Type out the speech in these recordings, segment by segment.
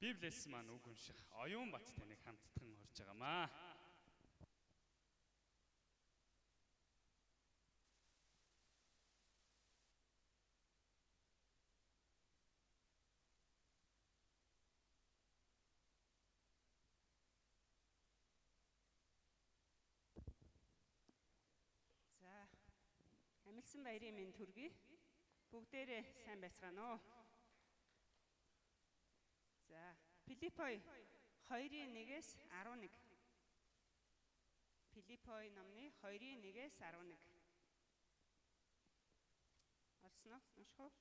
Библиэс маань үг унших Оюун Бат таныг хамтдхан урьж байгаамаа. За, амилсан баярын минь төргий. Бүгдээрээ сайн байцгаана уу? За, Филиппой 2:1-ээс 11. Филиппой номны 2:1-ээс 11. Олсон уу? Унших уу?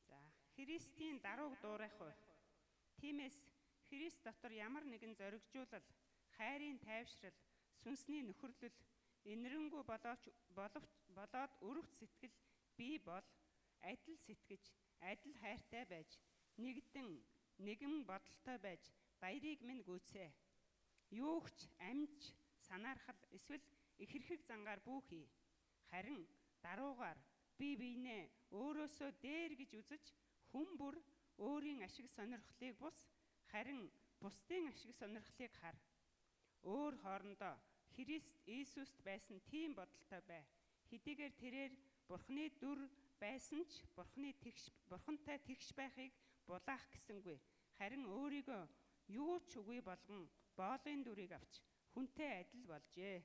За, Христийн дарууг дуурайх уу? Тиймээс Христ дотор ямар нэгэн зоригжуулал, хайрын тайвшрал, сүнсний нөхөрлөл, энэрэнгүй боловч болоод өрөвч сэтгэл бий бол адил сэтгэж, адил хайртай байж, нэгдэн нэгэн бодолтой байж баярыг минь гүйцээ. Юугч амж санаархал эсвэл ихэрхэг зангаар бүү хий. Харин даруугаар бие биенээ өөрөөсөө дээр гэж үзэж хүн бүр өөрийн ашиг сонирхлыг бус харин бусдын ашиг сонирхлыг хар. Өөр хоорондоо Христ Иесуст байсан тийм бодолтой бай. Хэдийгээр тэрээр Бурхны дүр байсан ч Бурхантай тэгш байхыг булаах гэсэнгүй. Харин өөрийгөө юу ч үгүй болгон боолын дүрийг авч хүнтэй адил болжээ.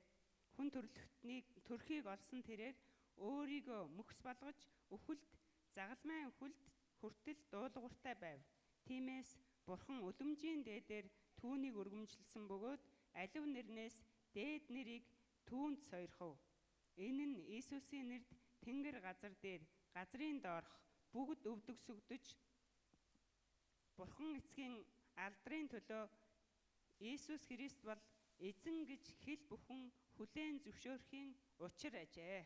Хүн төрлөختнийг төрхийг олсон тэрээр өөрийгөө мөхс болгож үхэлд загалмайн үхэлд хүртэл дуулууртай байв. Тиймээс Бурхан үлэмжийн дээдээр түүнийг өргөмжилсөн бөгөөд алив нэрнээс дээд нэрийг түүнд сойрхов. Энэ нь Иесусийн нэрд тэнгэр газар дээр газрын доорх бүгд өвдөгсөгдөж Бурхан эцгийн алдрын төлөө Иесус Христ бол эзэн гэж хэл бүхэн хүлээн зөвшөөрөхийн учир ажээ.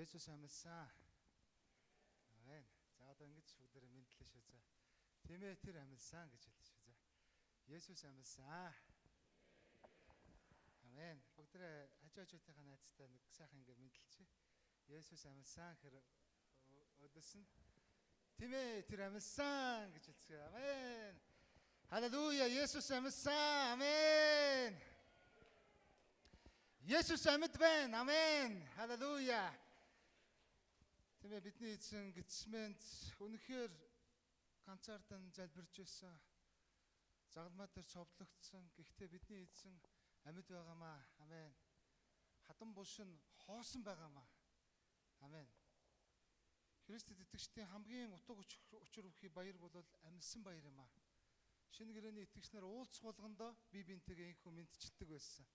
Есүс амьлсан. Амен. За, одоо ингэж бүгдээрээ мэндлээ шүү за. Тийм ээ, тэр амьлсан гэж хэлсэн шүү за. Есүс амьлсан. Амен. Бүгдээрээ хажуу хажуутынхаа найзтай нэг сайхан ингэ мэндэлчихье. Есүс амьлсан гэхэр өдөөс нь тийм ээ, тэр амьлсан гэж хэлцгээе. Амен. Халелуя, Есүс амьлсан. Амен. Есүс амьд байна. Амен. Халелуя. Тийм ээ, бидний эзэн Гитсмент үнэхээр ганцаардан залбирч байсан. Загалмай дээр цовдлогдсон. Гэхдээ бидний эзэн амьд байгаамаа. Амен. Хатан булш нь хоосон байгаамаа. Амен. Христэд итгэгчдийн хамгийн утга учир бүхий баяр бол амьсан баяр юм аа. Шинэ гэрээний итгэгч нар уулзах болгондоо бие биентэйгээ инхүү мэдчилдэг байсан.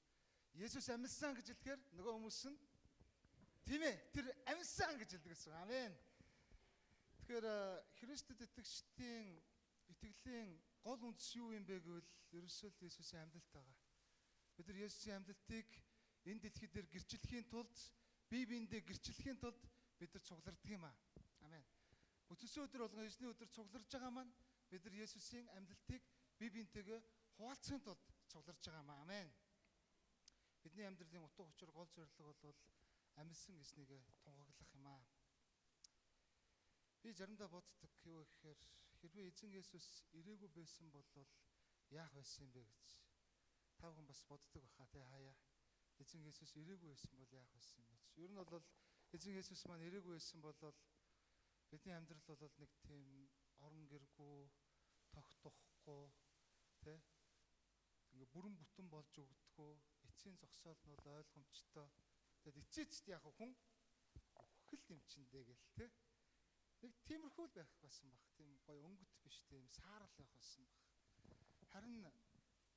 Есүс амьсан гэж хэлэхээр нөгөө хүмүүс нь тийм ээ, тэр амьсан гэж хэлдэг гэсэн. Амен. Тэгэхээр Христэд итгэгчдийн итгэлийн гол үндэс юу юм бэ гэвэл ерөөсөө л Есүсийн амьдлалт байгаа. Бид нар Есүсийн амьдлалтыг энэ дэлхий дээр гэрчлэхийн тулд, бие биендээ гэрчлэхийн тулд бид нар цугларддаг юм аа. Амен. Бүтэнсэн өдөр болгон Есүсний өдөр цугларж байгаа маань бид нар Есүсийн амьдлалтыг бие биентэйгээ хуваалцахын тулд цугларж байгаа юм аа. Амен. Бидний амьдралын утга учир гол зорилго бол амьсан гэснийг тунхаглах юм аа. Би заримдаа боддог юу гэхээр хэрвээ эзэн Есүс ирээгүй байсан бол яах байсан юм бэ гэж. Та бүхэн бас боддог баха тий хаяа. Эзэн Есүс ирээгүй байсан бол яах байсан юм бэ гэж. Ер нь бол эзэн Есүс маань ирээгүй байсан бол бидний амьдрал бол нэг тийм орон гэргүй, тогтохгүй тий ингээ бүрэн бүтэн болж өгдөггүй, эцсийн зогсоол нь бол ойлгомжтой. Тэгэд эцээчд яг хүн үхэл юм чиндээ гэл тий. Нэг тиймэрхүү л байх байсан баг. Тийм гоё өнгөт биш, тийм саарал байх байсан баг. Харин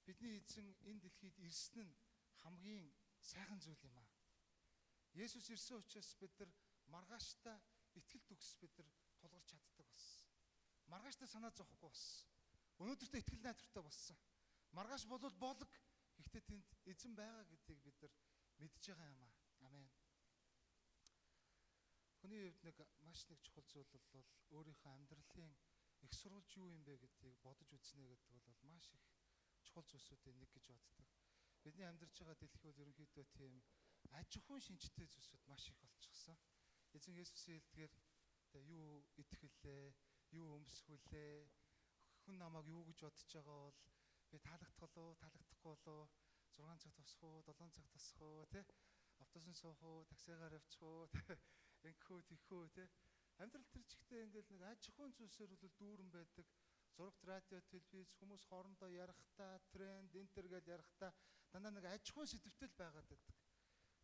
бидний эзэн энэ дэлхийд ирсэн нь хамгийн сайхан зүйл юм аа. Есүс ирсэн учраас бид нар маргааштай итгэл төгс бид нар тулгарч чаддаг болсон. Маргааштай санаа зовхгүй болсон. Өнөөдөртөө итгэл найдвартай болсон. Маргааш болвол болог. Гэхдээ тэнд эзэн байгаа гэдгийг бид нар мэдж байгаа юм аа. Амен. Хүний хувьд нэг маш нэг чухал зүйл бол өөрийнхөө амьдралын их сурвалж юу юм бэ гэдгийг бодож үзнэ гэдэг бол маш их чухал зүйлсүүдийн нэг гэж боддог. Бидний амьдарч байгаа дэлхий бол ерөнхийдөө тийм аж ахуйн шинжтэй зүйлсүүд маш их болчихсон. Эзэн Есүсийн хэлдгээр юу идэх вүлээ, юу өмсөх вүлээ, хүн намайг юу гэж бодож байгаа бол би таалагдах болов, таалагдахгүй болов, 6 цаг тусах уу, 7 цаг тусах уу, тэ? Автобусын суух уу, таксигаар явчих уу, тэ? Ингэх үү, тэгэх үү, тэ? Амьдрал тэр чигтээ ингээл нэг аж ахуйн зүйлсээр бол дүүрэн байдаг. Зурагт, радио, телевиз, хүмүүс хоорондоо ярихтаа, тренд, энтер гэж ярихтаа дандаа нэг аж ахуйн сэдвтэй л байгаад байдаг.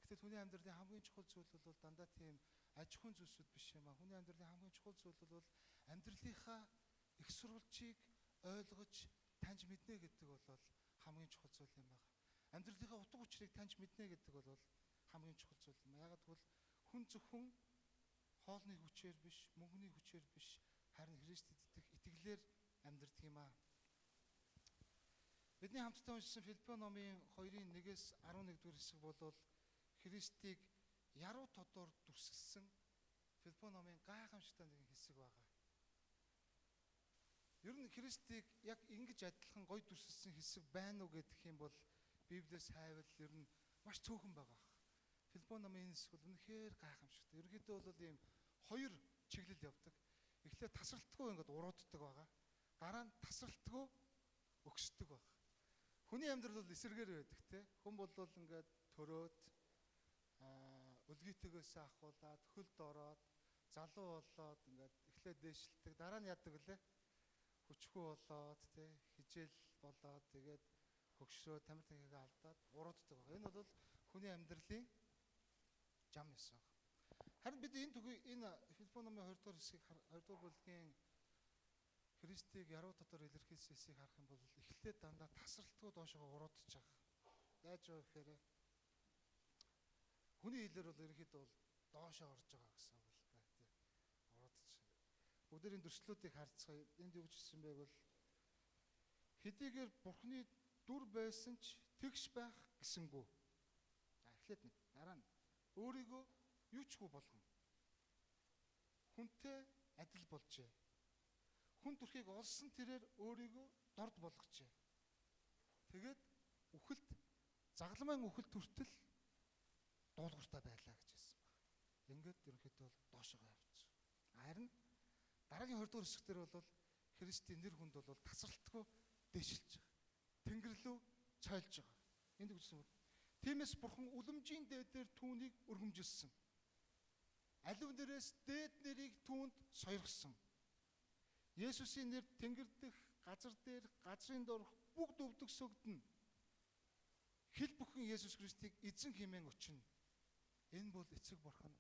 Гэтэл хүний амьдралын хамгийн чухал зүйл бол дандаа тийм аж ахуйн зүйлсүүд биш юм а. Хүний амьдралын хамгийн чухал зүйл бол амьдралынхаа их сурвалжийг ойлгож таньж мэднэ гэдэг бол хамгийн чухал зүйл юм байна. Амьдралынхаа утга учирыг таньж мэднэ гэдэг бол хамгийн чухал зүйл юм. Яагаад гэвэл хүн зөвхөн хоолны хүчээр биш, мөнгөний хүчээр биш, харин Христэд итгэх итгэлээр амьдардаг юм аа. Бидний хамтдаа уншсан Филиппо номын 2-ын 1-ээс 11 дугаар хэсэг бол Христийг яруу тодор дүрсэлсэн Филиппо номын гайхамшигтай нэгэн хэсэг байна. Ер нь Христийг яг ингэж адилхан гой дүрсэлсэн хэсэг байна уу гэдэг юм бол Библиэс хайвал ер нь маш цөөхөн байгаа. Филиппо номын энэ хэсэг бол үнэхээр гайхамшигтай. Ерөнхийдөө бол ийм хоёр чиглэл явдаг. Эхлээд тасралтгүй ингээд урууддаг байгаа. Дараа нь тасралтгүй өгсдөг байгаа. Хүний амьдрал бол эсрэгээр байдаг те. Хүн бол ингээд төрөөд өлгийтэйгээс ахуулаад хөлд ороод залуу болоод ингээд эхлээд дээшилдэг. Дараа нь яадаг лээ? Хүчгүй болоод те, хижээл болоод тэгээд хөгшрөө тамир танхигаа алдаад урууддаг байгаа. Энэ бол хүний амьдралын жам ёс байна. Харин бид энэ түгий энэ Филиппо номын 2 дугаар хэсгийг 2 дугаар бүлгийн Христийг яруу дотор илэрхийлсэн хэсгийг харах юм бол эхлээд дандаа тасралтгүй доошоо уруудчих байгаа. Яаж вэ гэхээр хүний хэлээр бол ерөнхийдөө бол доошоо орж байгаа гэсэн үг л да, тий. Уруудчих. Бүгдээрийн дүрслэлүүдийг харцгаая. Энд юу гэж хэлсэн бэ бол хэдийгээр Бурхны дүр байсан ч тэгш байх гэсэнгүү. За эхлээд нэг дараа нь өөрийгөө юу ч хүү болгон хүнтэй адил болжээ. Хүн төрхийг олсон тэрээр өөрийгөө дорд болгожээ. Тэгээд үхэлд загламын үхэлд хүртэл дуулууртай байлаа гэж хэлсэн баг. Ингээд ерөнхийдөө бол доошогоо явчих. Харин дараагийн 20 дугаар хэсэг дээр бол Христийн нэр хүнд бол тасралтгүй дээшилж байгаа. Тэнгэр рүү цойлж байгаа. Энд үгсэн бол тиймээс Бурхан үлэмжийн дээдээр түүнийг өргөмжилсөн. Алив нэрээс дээд нэрийг түүнд сойргосон. Есүсийн нэр тэнгэр дэх, газар дээр, газрын доорх бүгд өвдөг сөгдөнө. Хил бүхэн Есүс Христийг эзэн хэмээн өчнө. Энэ бол эцэг Бурханд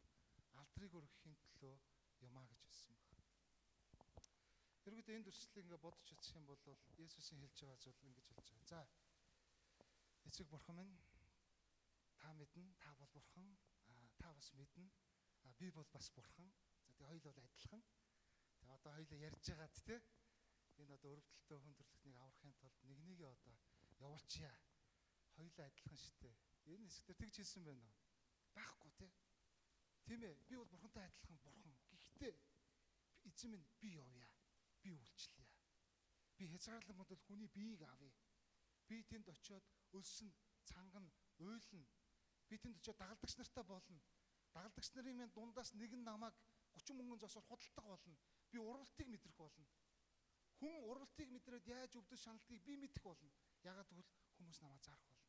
алдрыг өргөхийн төлөө юмаа гэж хэлсэн баг. Ерөнхийдөө энэ дүрслэлийг ингээ бодож үзэх юм бол Есүсийн хэлж байгаа зүйл ингэж хэлж байгаа. За эцэг Бурхан минь, та мэднэ, та бол Бурхан, та бас мэднэ. Би бол бас Бурхан. За тэгээ хоёул бол адилхан. Тэгээ одоо хоёулаа ярьж байгаад те энэ одоо өрөвдөлтөө хүн төрөлхтнийг аврахын тулд нэг нэгээ одоо явуулчия. Хоёулаа адилхан штэ. Энэ хэсгээр тэгж хэлсэн байна уу? Байхгүй те. Тийм ээ. Би бол Бурхантай адилхан Бурхан. Гэхдээ эзэн минь би явъя. Би үйлчлэе. Би хязгаарлан бодвол хүний биеийг авъя. Би тэнд очиод өлсөн, цангана, уйлна. Би тэнд очиод дагалдагч нартай болно. Дагалдагч нарын минь дундаас нэг нь намайг 30 мөнгөн зоосоор худалдах болно. Би урвалтыг мэдрэх болно. Хүн урвалтыг мэдрээд яаж өвдөж шаналдгийг би мэдэх болно. Яагаад гэвэл хүмүүс намайг зарах болно.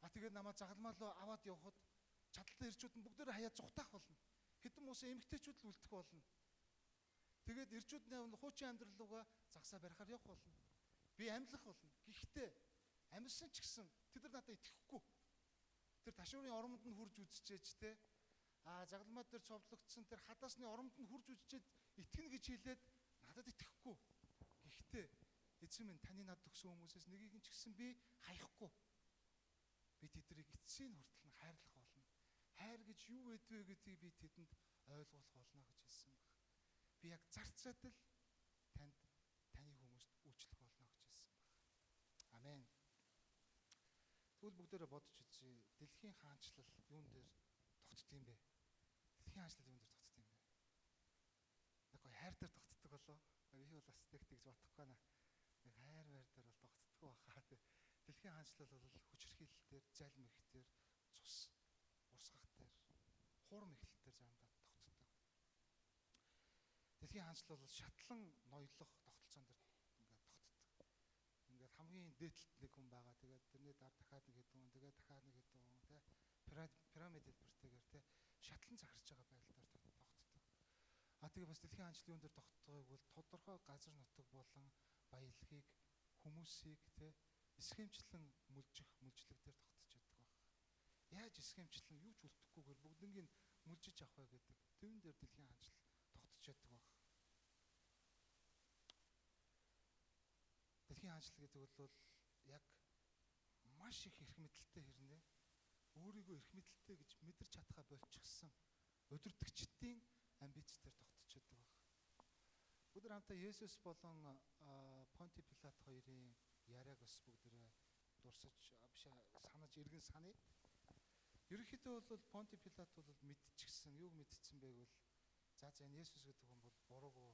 А тэгээд намайг загалмаа руу аваад явхад чадaltaй ирчүүд нь бүгдээрээ хаяа зүхтаах болно. Хэдэн муусан эмэгтэйчүүд л үлдэх болно. Тэгээд ирчүүд нь хуучин амьдрал руугаа загсаа барихаар явах болно. Би амьлах болно. Гэхдээ амьсан ч гэсэн тэд нар надад итгэхгүй. Тэр ташуурын ормонд нь хурж үзчихээч те. А загалмай дээр цовдлогдсон тэр хадаасны ормонд нь хурж үзчихэд итгэнэ гэж хэлээд надад итгэхгүй. Гэхдээ эзэн минь таны надад өгсөн хүмүүсээс нэгийг нь ч гэсэн би хаяхгүй. Би тэднийг эцсийн хүртэл нь хайрлах болно. Хайр гэж юу гэдвэ гэдгийг би тэдэнд ойлгуулах болно гэж хэлсэн баг. Би яг зарцаад л танд таны хүмүүст үйлчлэх болно гэж хэлсэн баг. Амен. Тэгвэл бүгдээрээ бодож үзье. Дэлхийн хаанчлал юун дээр тогтд юм бэ? Дэлхийн хаанчлал юун дээр тогтд юм бэ? Яг гоё хайр дээр тогтдог болоо. Би бол бас тэг тэгж бодохгүй байна. Яг хайр байр дээр бол тогтдоггүй баха. хаанчлал бол хүчирхийлэл дээр, залим их дээр, цус урсгах дээр, хуурам эхлэл дээр заримдаа тогтдог. Дэлхийн хаанчлал бол шатлан ноёлох тогтолцоон дээр ингээд тогтдог. Ингээд хамгийн дээдлэлт нэг хүн байгаа. Тэгээд тэрний дараа дахиад нэг хэдэн хүн, тэгээд дахиад нэг хэдэн хүн, тэ пирамид хэлбэртэйгээр тэ шатлан захирч байгаа байдал дээр тогтдог. А тэгээ бас дэлхийн хаанчлал юун дээр тогтдогыг бол тодорхой газар нутаг болон баялагийг хүмүүсийг тэ схемчлэн мүлжих мүлжлэг дээр тогтож байдаг баг. Яаж схемчлэн юу ч үлдэхгүйгээр бүгднийг мүлжиж авах вэ гэдэг тэрэн дээр дэлхийн хаанчлал тогтож байдаг баг. Дэлхийн хаанчлал гэдэг бол яг маш их эрх мэдэлтэй хэрнээ өөрийгөө эрх мэдэлтэй гэж мэдэрч чадхаа болчихсон удирдагчдын амбиц дээр тогтож байдаг баг. Бүгд хамтаа Есүс болон Понти Пилат хоёрын яриаг бас бүгдээрээ дурсаж биш санаж эргэн саная. Ерөнхийдөө бол Понти Пилат бол мэдчихсэн. Юуг мэдчихсэн бэ гэвэл за энэ Есүс гэдэг хүн бол буруугүй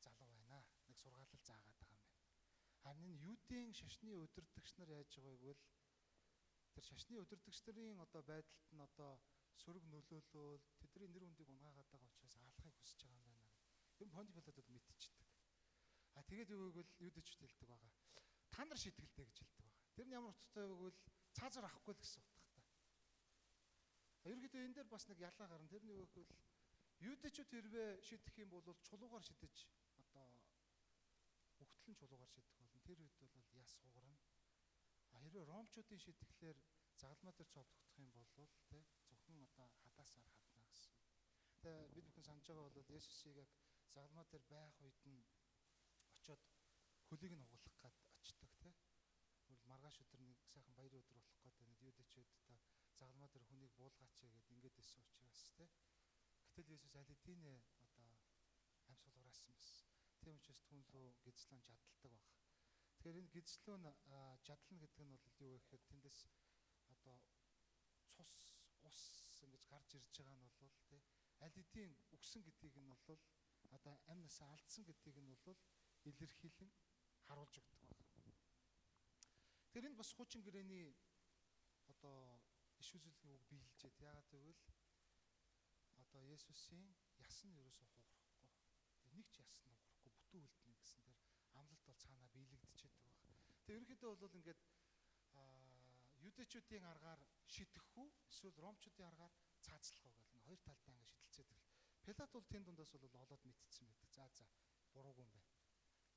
залуу байна. Нэг сургаалал заагаад байгаа юм байна. Харин энэ Юудын шашны удирдагч нар яаж байгаа вэ гэвэл тэр шашны удирдагч нарын одоо байдалд нь одоо сөрөг нөлөөлөөл тэдний нэр хүндийг унгаагаад байгаа учраас аалахыг хүсэж байгаа юм байна. Тэр Понти Пилат бол мэдчихдэг. А тэгээд юу гэвэл юудэчд хэлдэг байгаа. Та нар шийтгэлтэй гэж хэлдэг байгаа. Тэр нь ямар утгатай вэ гэвэл цаазар авахгүй л гэсэн утгатай. Ерөнхийдөө энэ дээр бас нэг ялгаа гарна. Тэр нь юу гэвэл юудэчүүд хэрвээ шийдэх юм бол чулуугаар шидэж одоо өгтлэн чулуугаар шидэх болно. Тэр үед бол яс хугарна. А хэрвээ ромчуудын шидэхлээр загалмай дээр цовдлогдох юм бол тэ зөвхөн одоо хадаасаар хадна гэсэн. Тэгээ бид бүхэн санаж байгаа бол Есүсийг яг загалмай дээр байх үед нь очиод хөлийг нь угалах гад очдог тэ. Тэгвэл маргааш өдөр нэг сайхан баярын өдөр болох гээд байна. Юудэчүүд одоо загалмай дээр хүнийг буулгаач гээд ингээд ирсэн учраас тэ. Гэтэл Есүс аль хэдийн одоо амьсгал ураасан байсан. Тийм учраас түн лүү гизлэн жадалдаг баг. Тэгэхээр энэ гизлүүн жадлана гэдэг нь бол юу вэ гэхээр тэндээс одоо цус ус ингэж гарч ирж байгаа нь бол тэ аль хэдийн үгсэн гэдгийг нь бол одоо амь насаа алдсан гэдгийг нь бол илэрхийлэн харуулж өгдөг баг. Тэгэхээр энд бас хуучин гэрээний одоо иш үзүүлгийн үг биелжээд. Яагаад гэвэл одоо Есүсийн яс нь ерөөсөө хугарахгүй. Нэг ч яс нь хугарахгүй бүтэн үлдэнэ гэсэн тэр амлалт бол цаанаа биелэгдчихэд байгаа. Тэгээ ерөнхийдөө бол ингээд юдэчүүдийн аргаар шидэхүү эсвэл ромчуудын аргаар цаацлах уу гэл ингээ хоёр талдаа ингээ шидэлцээд тэгэл. Пилат бол тэн дундаас бол олоод мэдсэн байдаг. За буруугүй юм байна.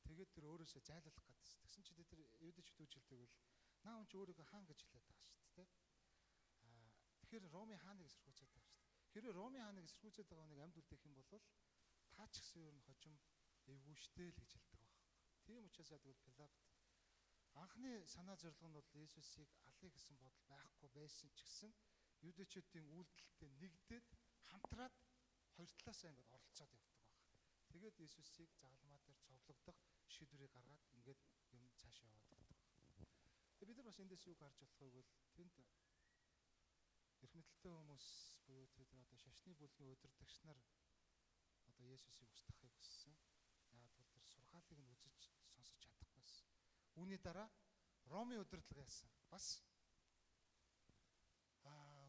Тэгээд тэр өөрөөсөө зайлуулах гэдсэн. Тэгсэн чи тэр юдэчүүд үжилдэг бол наа хүн чи өөрийгөө хаан гэж хэлээд байгаа шүү дээ. Тэгэхээр Ромын хааныг эсэргүүцээд байгаа шүү дээ. Хэрвээ Ромын хааныг эсэргүүцээд байгаа хүнийг амьд үлдээх юм бол та ч гэсэн ер нь хожим эвгүй штэ л гэж хэлдэг байхгүй. Тийм учраас яадаг бол Пилат анхны санаа зорилго нь бол Есүсийг алъя гэсэн бодол байхгүй байсан ч гэсэн юдэчүүдийн үйлдэлтэй нэгдээд хамтраад хоёр талаасаа ингээд оролцоод явдаг баг. Тэгээд Есүсийг загалмай дээр цовлогдох шийдвэрийг гаргаад ингээд юм цаашаа яваад байдаг. Тэгээд бид нар бас эндээс юу гарч болох вэ гэвэл тэнд эрх мэдэлтэй хүмүүс буюу тэд одоо шашны бүлгийн удирдагч нар одоо Есүсийг устгахыг хүссэн. Яг бол тэр сургаалыг нь үзэж сонсож чадахгүйсэн. Үүний дараа Ромын удирдлага яасан. Бас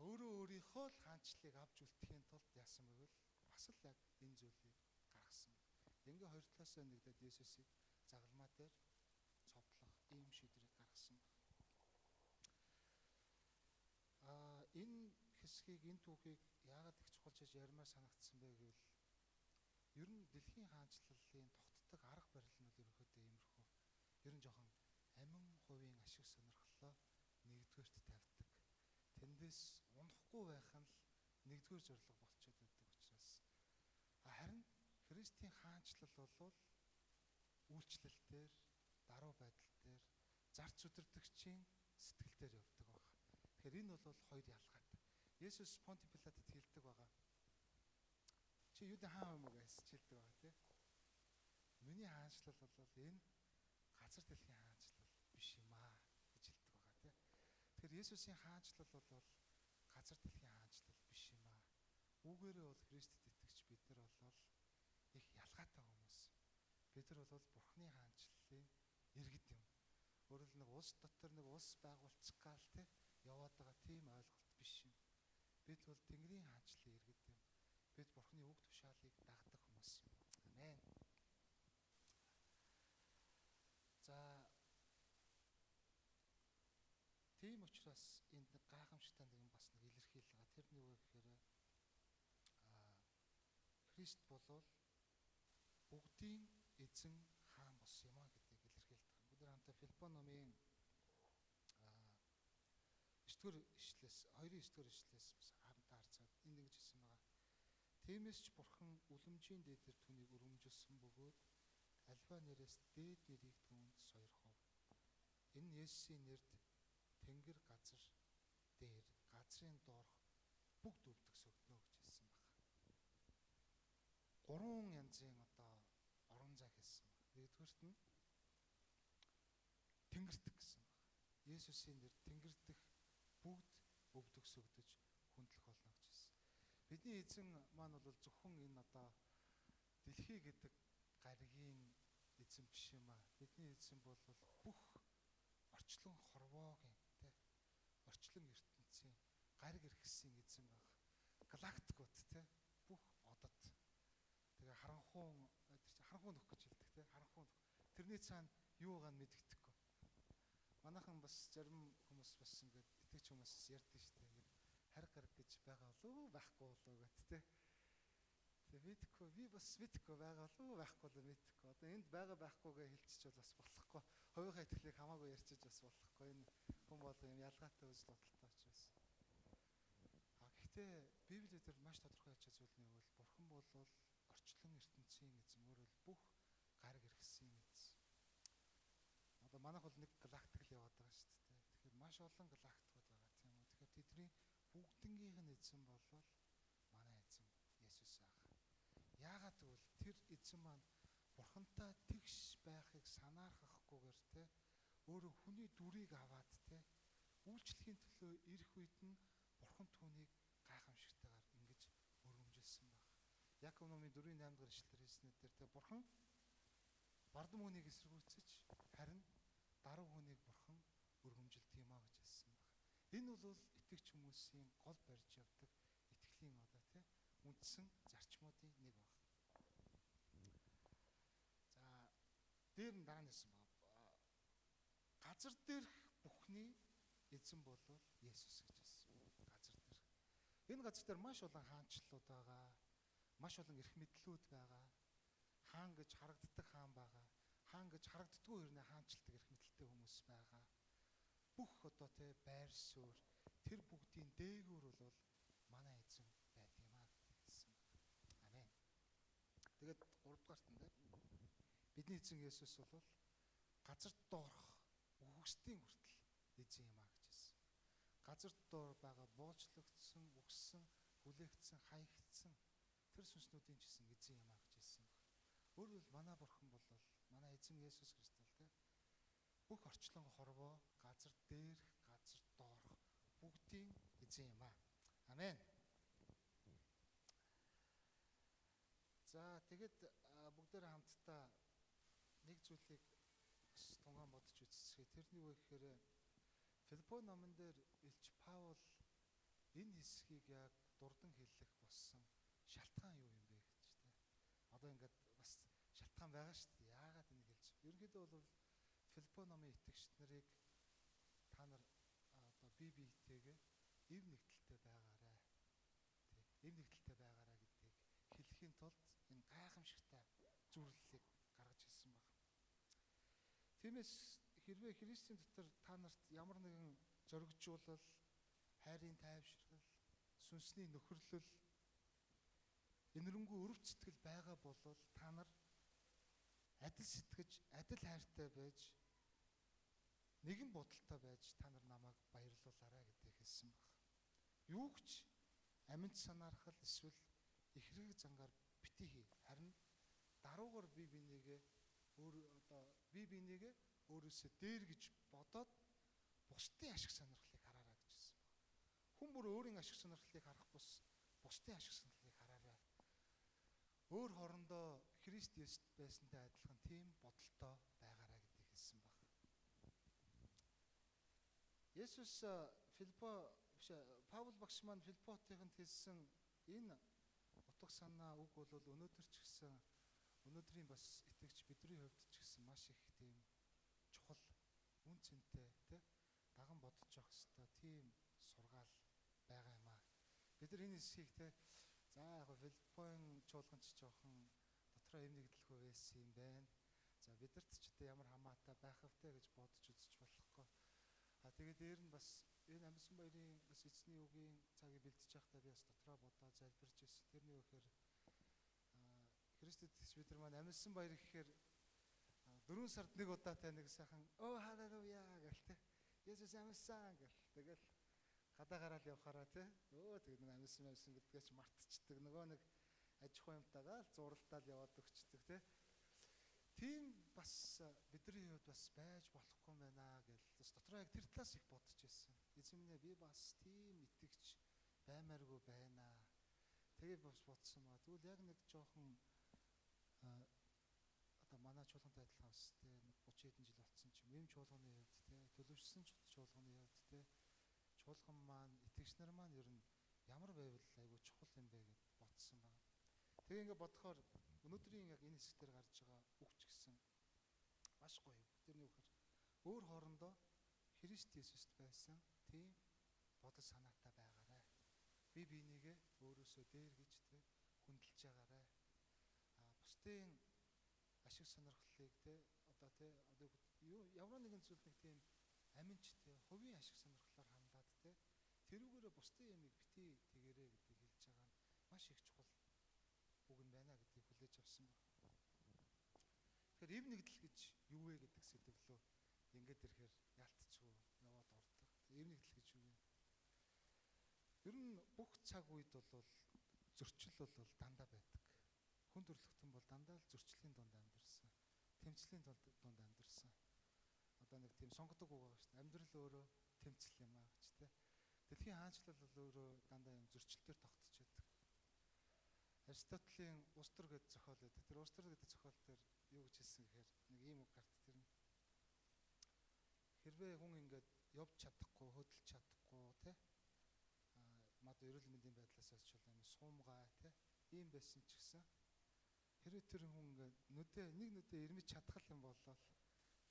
өөрөө өөрийнхөө л хаанчлалыг авч үлдэхийн тулд яасан бэ гэвэл бас л яг энэ зүйлийг гаргасан. Ингээ хоёр талаасаа нэгдээд Есүсийг загалмай дээр цовдлох ийм шийдвэрийг гаргасан байна. Энэ хэсгийг, энэ түүхийг яагаад их чухалчилж ярмаар санагдсан бэ гэвэл ер нь дэлхийн хаанчлалын тогтдог арга барил нь бол ерөнхийдөө иймэрхүү. Ер нь жоохон амин хувийн ашиг сонирхлоо нэгдүгээрт тавьдаг. Тэндээс унахгүй байх нь л нэгдүгээр зорилго болчиход байдаг учраас. Харин Христийн хаанчлал бол үйлчлэл дээр, даруй байдал дээр, зарц удирдагчийн сэтгэл дээр явдаг баг. Тэгэхээр энэ бол хоёр ялгаатай. Есүс Понти Пилатад хэлдэг байгаа. Чи юудын хаан юм уу гэж хэлдэг байгаа тий. Миний хаанчлал бол энэ газар дэлхийн хаанчлал биш юм аа гэж хэлдэг байгаа тий. Тэгэхээр Есүсийн хаанчлал бол газар дэлхийн хаанчлал биш юм аа. Үүгээрээ бол Христэд итгэгч бид нар бол их ялгаатай хүмүүс. Бид нар бол Бурхны хаанчлалын иргэд юм. Өөрөлд нэг улс дотор нэг улс байгуулчих гал те яваад байгаа тийм ойлголт биш юм. Бид бол Тэнгэрийн хаанчлалын иргэд юм. Бид Бурхны үг тушаалыг дагдаг хүмүүс юм. Амен. За, тийм учраас энд нэг гайхамшигтай нэг юм бас нэг илэрхийлэл байгаа. Тэр нь юу вэ гэхээр Христ болвол бүгдийн эзэн хаан болсон юм а гэдгийг илэрхийлдэг. Бид нар хамтдаа Филиппо номын 9-р ишлээс 2-9-р ишлээс бас хамтдаа харцгаад энд ингэж хэлсэн байгаа. Тиймээс ч Бурхан үлэмжийн дээдэр түүнийг өрөмжилсөн бөгөөд альва нэрээс дээд нэрийг түүнд сойрхов. Энэ Есүсийн нэрд тэнгэр газар дээр газрын доорх бүгд өвдөг сөгднө гэж хэлсэн баг. Гурван янзын одоо орон зай хэлсэн баг. Нэгдүгüрт нь тэнгэртэх гэсэн баг. Есүсийн нэр тэнгэр дэх бүгд өвдөг сөгдөж хүндлэх болно гэж хэлсэн. Бидний эзэн маань бол зөвхөн энэ одоо дэлхий гэдэг гаригийн эзэн биш юм а. Бидний эзэн бол бүх орчлон хорвоогийн тэ орчлон ертөнцийн гариг эрхэсийн эзэн баг. Галактикууд тэ бүх одод. Тэгээ харанхуун тэр чинь харанхуун нөх гэж хэлдэг тэ харанхуун нөх. Тэрний цаана юу байгаа нь мэддэхгүй. Манайхан бас зарим хүмүүс бас ингээд итгэж хүмүүс ярьдаг шүү дээ. Ингээд хариг гараг гэж байгаа болов уу байхгүй болов уу гэт тэ. Тэгээ мэдхгүй би бас мэдхгүй байгаа болов уу байхгүй болов мэдхгүй. Одоо энд байгаа байхгүйгээ хэлчих бол бас болохгүй. Хувийнхаа итгэлийг хамаагүй ярьчих бас болохгүй. Энэ хүн болго юм ялгаатай үзэл бодолтой учраас. А гэхдээ Библиэлд маш тодорхой хэлж зүйл нь юу вэ? Бурхан бол орчлон ертөнцийн эзэн, өөрөөр бүх гариг эрхэсийн эзэн. Одоо манайх бол нэг галактик л яваад байгаа шүү дээ. Тэгэхээр маш олон галактикууд байгаа тийм үү. Тэгэхээр тэдний бүгднгийнх нь эзэн болвол манай эзэн Есүс байх. Яагаад гэвэл тэр эзэн маань бурхантай тэгш байхыг санаархахгүйгээр те өөрөө хүний дүрийг аваад те үйлчлэхийн төлөө ирэх үед нь бурхан түүнийг гайхамшигтайгаар ингэж өргөмжилсөн баг. Яков номын 4-8 дугаар ишлэлээр хэлснээр дээр те бурхан бардам хүнийг эсэргүүцэж харин даруй хүнийг бурхан өргөмжилдөг юм а гэж хэлсэн баг. Энэ бол итгэгч хүмүүсийн гол барьж явдаг итгэлийн одоо те үндсэн зарчмуудын нэг баг. За, дээр нь дараа нь хэлсэн баг. Газар дээрх бүхний эзэн болвол Есүс гэж хэлсэн. Газар дээрх. Энэ газар дээр маш олон хаанчлалууд байгаа. Маш олон эрх мэдлүүд байгаа. Хаан гэж харагддаг хаан байгаа. Хаан гэж харагддаггүй хэрнээ хаанчилдаг эрх мэдэлтэй хүмүүс байгаа. Бүх одоо те байр суурь тэр бүгдийн дээгүүр бол манай эзэн байдаг юм а гэдгийг хэлсэн байна. Амен. Тэгээд 3 дугаарт нь бидний эзэн Есүс бол газар доорх үхгсдийн хүртэл эзэн юм а гэж хэлсэн. Газар доор байгаа буучлагдсан, үхсэн, хүлээгдсэн, хаягдсан тэр сүнснүүдийн ч гэсэн эзэн юм а гэж хэлсэн баг. Өөрөөр манай бурхан бол манай эзэн Есүс Христ бол тэ бүх орчлон хорвоо газар дээрх, газар доорх бүгдийн эзэн юм а. Амен. За, тэгэд бүгдээр хамтдаа нэг зүйлийг бас тунгаан бодож үзцгээе. Тэр нь юу вэ гэхээр Филиппо номон дээр элч Паул энэ хэсгийг яг дурдан хэлэх болсон шалтгаан юу юм бэ гэж тэ. Одоо ингээд бас шалтгаан байгаа шүү дээ. Яагаад энийг хэлж? Ерөнхийдөө бол Филиппо номын итгэгч нарыг та нар одоо бие биетэйгээ эв нэгдэлтэй байгаарай. Тэ, эв нэгдэлтэй байгаарай гэдгийг хэлэхийн тулд энэ гайхамшигтай зүрлэлийг гаргаж ирсэн байна. Тиймээс хэрвээ Христийн дотор та нарт ямар нэгэн зоригжуулал, хайрын тайвшрал, сүнсний нөхөрлөл, энэрэнгүй өрөвч сэтгэл байгаа бол та нар адил сэтгэж, адил хайртай байж, нэгэн бодолтой байж та нар намайг баярлуулаарай гэдгийг хэлсэн баг. Юу ч аминд санаархал эсвэл ихрэг зангаар бити хий. Харин даруугаар би бинийгээ өөр одоо би бинийгээ өөрөөсөө дээр гэж бодоод бусдын ашиг сонирхлыг хараарай гэж хэлсэн баг. Хүн бүр өөрийн ашиг сонирхлыг харах бус бусдын ашиг сонирхлыг хараарай. Өөр хоорондоо Христ Есүст байсантай адилхан тийм бодолтой байгаарай гэдгийг хэлсэн баг. Есүс Филиппо биш Паул багш маань Филиппотынд хэлсэн энэ утга санаа үг бол өнөөдөр ч гэсэн өнөөдрийн бас итгэгч бидний хувьд ч гэсэн маш их тийм чухал үн цэнтэй тий даган бодож явах ёстой тийм сургаал байгаа юм аа. Бид нар энэ хэсгийг тий за яг Филиппоын чуулганч жоохон дотроо эм нэгдэлгүй байсан юм байна. За бидэрт ч одоо ямар хамаатай байх вэ гэж бодож үзэж болохгүй. А тэгээд дээр нь бас энэ амьсан баярын бас эзний үгийн цагийг бэлтэж байхдаа би бас дотроо бодоо залбирч ирсэн. Тэрний үхээр Христэд итгэж бид нар маань амьсан баяр гэхээр 4 сард нэг удаа та нэг сайхан өө халелуя гэл те. Есүс амьсан гэл. Тэгэл гадаа гараал явхаараа те. Өө тэгээд нэг амьсан амьсан гэдгээс ч мартчихдаг. Нөгөө нэг аж ахуй юмтайгаа л зуралдаал яваад өгчдөг те. Тийм бас бидний хувьд бас байж болохгүй байна гэл бас дотроо яг тэр талаас их бодож ирсэн. Эзэн минь би бас тийм итгэгч баймааргүй байна. Тэгээд бас бодсон ба. Тэгвэл яг нэг жоохон одоо манай чуулгантай адилхан бас те нэг 30 хэдэн жил болсон ч юм. Ийм чуулганы хувьд те төлөвшсөн чуулганы хувьд те чуулган маань итгэгч нар маань ер нь ямар байвал айгүй чухал юм бэ гэд бодсон байна. Тэгээ ингээ бодохоор өнөөдрийн яг энэ хэсэг дээр гарч байгаа үг ч гэсэн маш гоё. Тэрний үгээр өөр хоорондоо Христ Есүст байсан тийм бодол санаатай байгаарай. Би бинийгээ өөрөөсөө дээр гэж те хүндэлж байгаарай. А бусдын ашиг сонирхлыг те одоо те одоо юу ямар нэгэн зүйл нэг тийм аминч те хувийн ашиг сонирхлоор хандаад те тэрүүгээрээ бусдын ямиг бити тэгэрээ гэдгийг хэлж байгаа нь маш их чухал үг нь байна гэдгийг хүлээж авсан байна. Тэгэхээр эв нэгдэл гэж юу вэ гэдэг сэдвлөө ингээд ирэхээр ялтчгүй яваад ордог. Эв нэгдэл гэж юу вэ? Ер нь бүх цаг үед бол зөрчил бол дандаа байдаг. Хүн төрөлхтөн бол дандаа л зөрчлийн дунд амьдарсан. Тэмцлийн дунд амьдарсан. Одоо нэг тийм сонгодог үг байгаа шүү дээ. Амьдрал өөрөө тэмцэл юм аа гэж тэ. Дэлхийн хаанчлал бол өөрөө дандаа юм зөрчилтөөр тогтож байдаг. Аристотелийн Улс төр гэдэг зохиол байдаг. Тэр Улс төр гэдэг зохиол дээр юу гэж хэлсэн гэхээр нэг ийм үг гарт тэр нь. Хэрвээ хүн ингээд явж чадахгүй, хөдөлж чадахгүй тэ мад эрүүл мэндийн байдлаас ч бол юм суумгай тэ ийм байсан ч гэсэн хэрвээ тэр хүн ингээд нүдэ нэг нүдэ ирмэж чадхал юм болол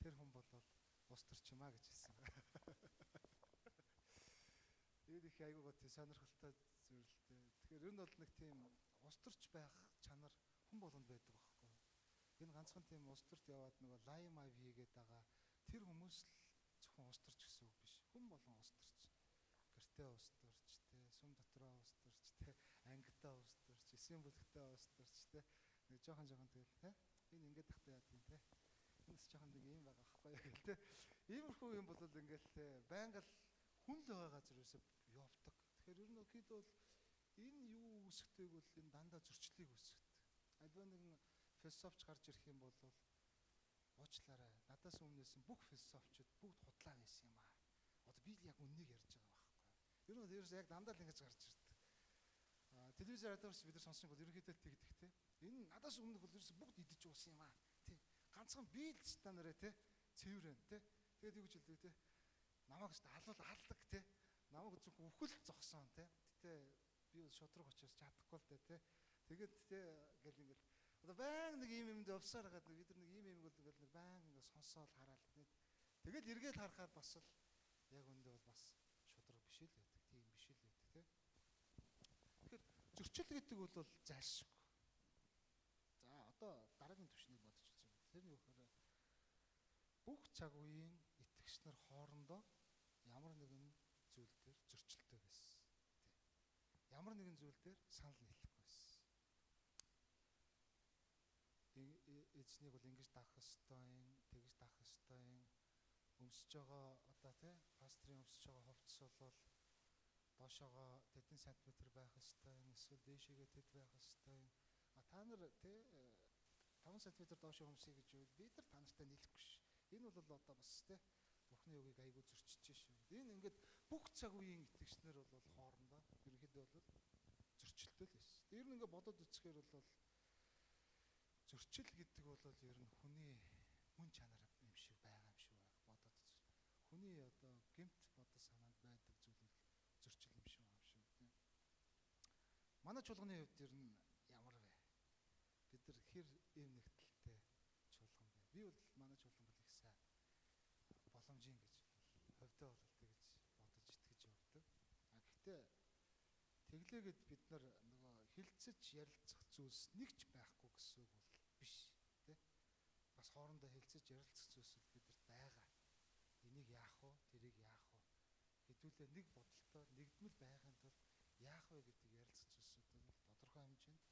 тэр хүн болол улс төрч юм а гэж хэлсэн. Тэгээд их айгүй гоо тийм сонирхолтой зүйлтэй. Тэгэхээр энэ бол нэг тийм улс төрч байх чанар хүн болгонд байдаг байхгүй. Энэ ганцхан тийм улс төрт яваад нөгөө лайм ав хийгээд байгаа тэр хүмүүс л зөвхөн улс төрч гэсэн үг биш. Хүн болгон улс төрч. Гэртээ улс төрч те, сүм дотроо улс төрч те, ангидаа улс төрч, эсийн бүлэгтээ улс төрч те. Нэг жоохон жоохон тэгэл те. Энэ ингээд тахтай яа тийм те. Энэ бас жоохон нэг юм байгаа байхгүй юу гэл те. Иймэрхүү юм бол ингээл те байнга л хүн л байгаа газар юусоо явдаг. Тэгэхээр ер нь хэд бол энэ юу үүсгдэг бол энэ дандаа зөрчлийг үүсгдэг. Альва нэгэн философч гарч ирэх юм бол уучлаарай. Надаас өмнөөс нь бүх философчууд бүгд худлаа байсан юм аа. Одоо би л яг үннийг ярьж байгаа байхгүй. Ер нь ерөөс яг дандаа л ингэж гарч ирдэг. А телевизээр радиоос бид нар сонссон бол ерөнхийдөө тэгдэг те. Энэ надаас өмнөх бол ерөөс бүгд идэж уусан юм аа. Тий. Ганцхан би л та нараа те цэвэр байна те. Тэгээд юу гэж хэлдэг те. Намайг ч алуул алдаг те. Намайг зөвхөн үхэл зогсон те. Гэтэ би бол шудраг учраас чадахгүй л дээ те. Тэгээд те гэл ингээл одоо баян нэг ийм юмд явсаар хагаад бид нар нэг ийм юм бол ингээл нэг баян ингээ сонсоол хараал те. Тэгэл эргээл харахаар бас л яг үндэ бол бас шудраг биш л байдаг. Тийм биш л байдаг те. Тэгэхээр зөрчил гэдэг бол зайлшгүй. За одоо дараагийн түвшнийг бодож үзье. Тэрний үхээр бүх цаг үеийн итгэгч нар хоорондоо ямар нэгэн зүйл дээр зөрчилтэй байсан. Ямар нэгэн зүйл дээр санал нийлэхгүй байсан. Эзнийг бол ингэж дагах ёстой юм, тэгж дагах ёстой юм. Өмсөж байгаа одоо тий пастрын өмсөж байгаа хувцас бол доошоогоо тэдэн сантиметр байх ёстой юм, эсвэл дээшээгээ тэд байх ёстой юм. А та нар тий 5 сантиметр доошоо өмсөе гэж байвал бид нар та нартай нийлэхгүй ш. Энэ бол одоо бас тий Бурхны үгийг айгүй зөрчиж шүү. Энэ ингээд бүх цаг үеийн итгэгчнэр бол хоорондоо ерөнхийдөө бол зөрчилтэй л байсан. Тэр нь ингээд бодоод үзэхээр бол зөрчил гэдэг бол ер нь хүний мөн чанар юм шиг байгаа юм шиг байх бодоод үзсэн. Хүний одоо гэмт бодол Манай чуулганы хувьд ер нь ямар вэ? Бид нар хэр эв нэгдэлтэй чуулган бэ? Би бол манай чуулган бол их сайн боломжийн гэж хувьдаа бол тэгж бодож итгэж явдаг. А гэхдээ тэглээгээд бид нар нөгөө хилцэж ярилцах зүйлс нэг ч байхгүй гэсэн үг бол биш, тэ? Бас хоорондоо хилцэж ярилцах зүйлс бидэрт байгаа. Энийг яах вэ? Тэрийг яах вэ? Хэдүүлээ нэг бодолтой нэгдмэл байхын тулд яах вэ гэдэг ярилцах зүйлсүүд бол тодорхой хэмжээнд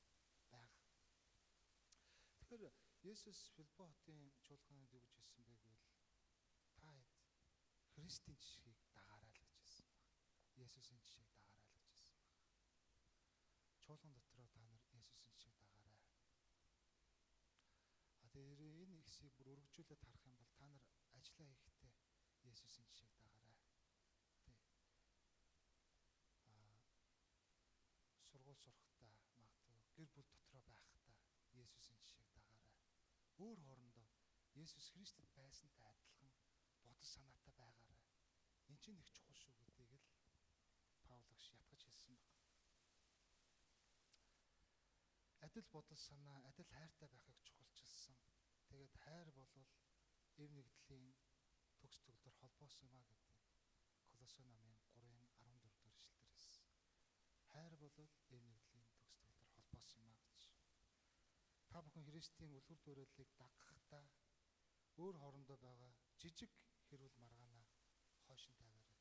байгаа. Тэгэхээр Есүс Филиппо хотын чуулганыг юу гэж хэлсэн бэ гэвэл та хэд Христийн жишгийг дагаарай л гэж хэлсэн баг. Есүсийн жишээг дагаарай л гэж хэлсэн баг. Чуулган дотроо та нар Есүсийн жишээг дагаарай. А тэгэхээр энэ хэсгийг бүр өргөжүүлээд харах юм бол та нар ажиллаа хийхдээ Есүсийн жишээг дагаарай. Тэ. Сургууль сурахдаа магадгүй гэр бүл дотроо байхдаа Есүсийн жишээг дагаарай. Өөр хоорондоо Есүс Христэд байсантай адилхан бодол санаатай байгаарай. Энд чинь их чухал шүү гэдгийг л Паул агш ятгаж хэлсэн баг. Адил бодол санаа, адил хайртай байхыг чухалчилсан. Тэгээд хайр болвол эв нэгдлийн төгс төгөлдөр холбоос юм а гэдэг Колосе намын 3-ын 14 дугаар ишлэлээр хэлсэн. Хайр болвол эв нэгдлийн төгс төгөлдөр холбоос юм а гэж. Та бүхэн Христийн үлгэр дуурайлыг дагахдаа өөр хоорондоо байгаа жижиг хэрүүл маргаанаа хойшин тавиарай.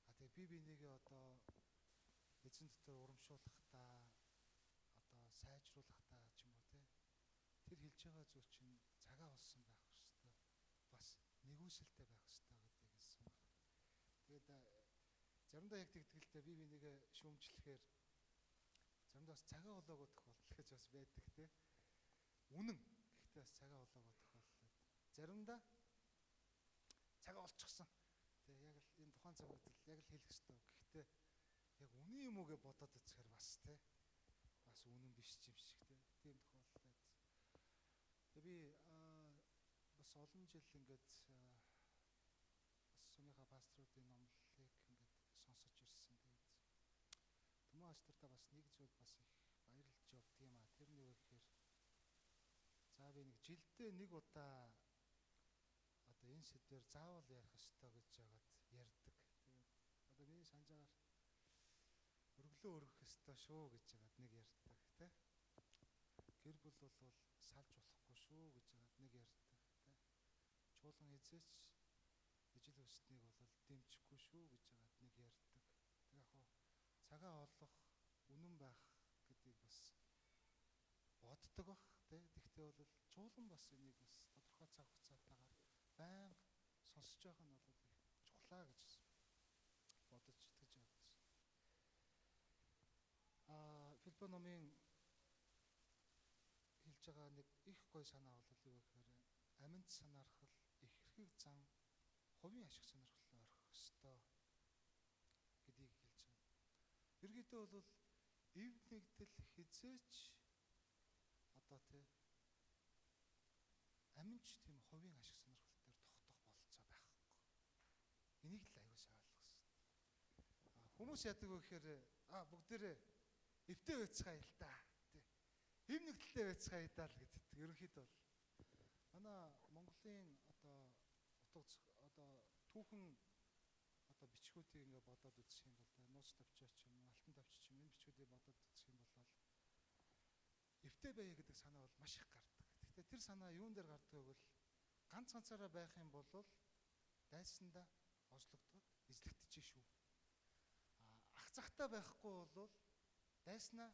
А тэгээ би бинийгээ одоо эзэн дотор урамшуулахдаа одоо сайжруулахдаа ч юм уу те тэр хэлж байгаа зүйл чинь цагаа олсон байх ёстой. Бас нэгүсэлтэй байх ёстой гэдгийг хэлсэн баг. Тэгээд заримдаа яг тэгдэг л дээ би бинийгээ шүүмжлэхээр заримдаа бас цагаа олоогүй тохиолдол гэж бас байдаг те. Үнэн. Гэхдээ бас цагаа олоогүй тохиолдол. Заримдаа цагаа олчихсон. Тэгээ яг л энэ тухайн цаг үед л яг л хэлэх ёстой. Гэхдээ яг үнэн юм уу гэж бодоод үзэхээр бас те бас үнэн биш юм шиг те. Тийм тохиолдол байдаг. Тэгээ би бас олон жил ингээд бас сумынхаа пасторуудын номлолыг ингээд сонсож ирсэн. Тэгээд Түмэн пастортай бас нэг зүйл бас их баярлж явдаг юм а. Тэр нь юу гэхээр за би нэг жилдээ нэг удаа одоо энэ сэдвээр заавал ярих ёстой гэж жагаад ярьдаг. Тэгээд одоо миний санджаагаар өргөлөө өргөх ёстой шүү гэж жагаад нэг ярьдаг, тэ. Гэр бүл бол салж болохгүй шүү гэж жагаад нэг ярьдаг, тэ. Чуулган эзээч ижил хүснийг бол дэмжихгүй шүү гэж жагаад нэг ярьдаг. Тэг яг хоо цагаа олох, үнэн байх гэдгийг бас боддог бах, тэ. Тэгтээ бол чуулган бас энийг бас тодорхой цаг хугацаатаагаар байнга сонсож байгаа нь бол их чухлаа гэж бодож итгэж явдсан. Филиппо номын хэлж байгаа нэг их гой санаа бол юу гэхээр аминд санаархал, ихэрхэг зан, хувийн ашиг сонирхлоо орхих ёстой гэдгийг хэлж байгаа. Ерөнхийдөө бол эв нэгдэл хизээч одоо тэ аминч тийм хувийн ашиг сонирхол дээр тогтох бололцоо байхгүй. Энийг л аягүй сайн ойлгох хэрэгтэй. Хүмүүс яадаг вэ гэхээр бүгдээрээ эвтэй байцгаая л да. Тэ. Эв нэгдэлтэй байцгаая даа л гэдэг. Ерөнхийдөө бол манай Монголын одоо утга одоо түүхэн одоо бичгүүдийг ингээ бодоод үзэх юм бол нууц тавчаа ч юм уу, алтан тавч ч юм энэ бичгүүдийг бодоод үзэх юм бол эвтэй байя гэдэг санаа бол маш их гардаг. Гэхдээ тэр санаа юун дээр гардаг вэ гэвэл ганц ганцаараа байх юм бол дайсандаа ослогдоод эзлэгдэж шүү. Ах захтай байхгүй бол дайснаа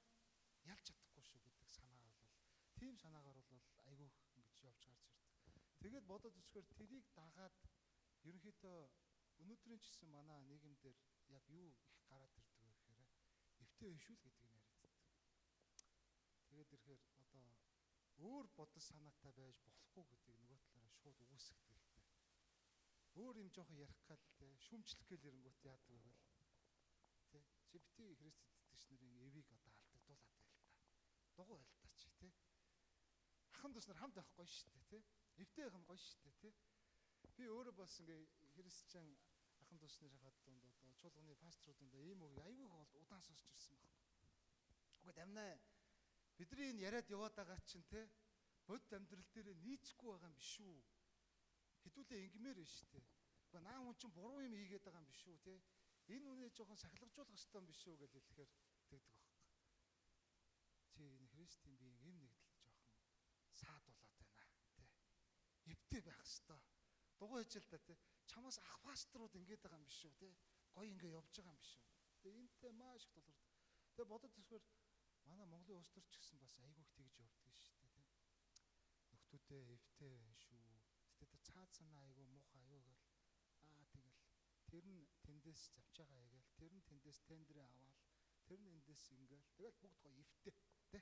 ялж чадахгүй шүү гэдэг санаа бол тийм санаагаар бол айгүй ингэж явж гарч ирдэг. Тэгээд бодоод үзэхээр тэрийг дагаад ерөнхийдөө өнөөдрийн ч гэсэн манай нийгэмдэр яг юу их гараад ирдэг вэ гэхээр эвтэй биш үү гэдгийг яриад байдаг. Тэгээд ирэхээр одоо өөр бодол санаатай байж болохгүй гэдгийг нөгөө талаараа шууд үгүйсгдэг л дээ. Өөр юм жоохон ярих гал те шүүмжлэх гээл ирэнгүүт яадаг вэ гэвэл те чи бити Христэд итгэгч нарын эвийг одоо алдагдуулаад байл та. Дугуй байл та чи те. Ахан дүүс нар хамт байх гоё шүү дээ те. Эвтэй байх нь гоё шүү дээ те. Би өөрөө бас ингээ христчэн ахан дүүс нарын дунд одоо чуулганы пасторууд дунд ийм үг айгүй их удаан сонсч ирсэн байхгүй. Үгүй дамнаа бидний энэ яриад яваад байгаа чинь те бодит амьдрал дээр нийцэхгүй байгаа юм биш үү? Хэдүүлээ ингэмээр байна шүү дээ. Үгүй наа хүн чинь буруу юм хийгээд байгаа юм биш үү те? Энэ үнээ жоохон сахилгажуулах ёстой юм биш үү гэж хэлэхээр тэгдэг байхгүй. Чи энэ Христийн биеийн эв нэгдэл жоохон саадуулаад байна те. Эвтэй байх ёстой. Дугуй хижил та те. Чамаас ах пасторууд ингэж байгаа юм биш үү те. Гоё ингэ явж байгаа юм биш үү. Тэгээ энтэй маш их толгорд. Тэгээ бодод үзэхээр манай Монголын улс төр ч гэсэн бас айгүйх тэгж явдаг шүү дээ те. Нөхдүүдээ эвтэй байна шүү. Гэтэ тэр цаад санаа айгүй муухай юу гэл аа тэгэл тэр нь тэндээс завчаага хийгээл тэр нь тэндээс тендрээ аваал тэр нь эндээс ингээл тэгэл бүгд гоё эвтэй те.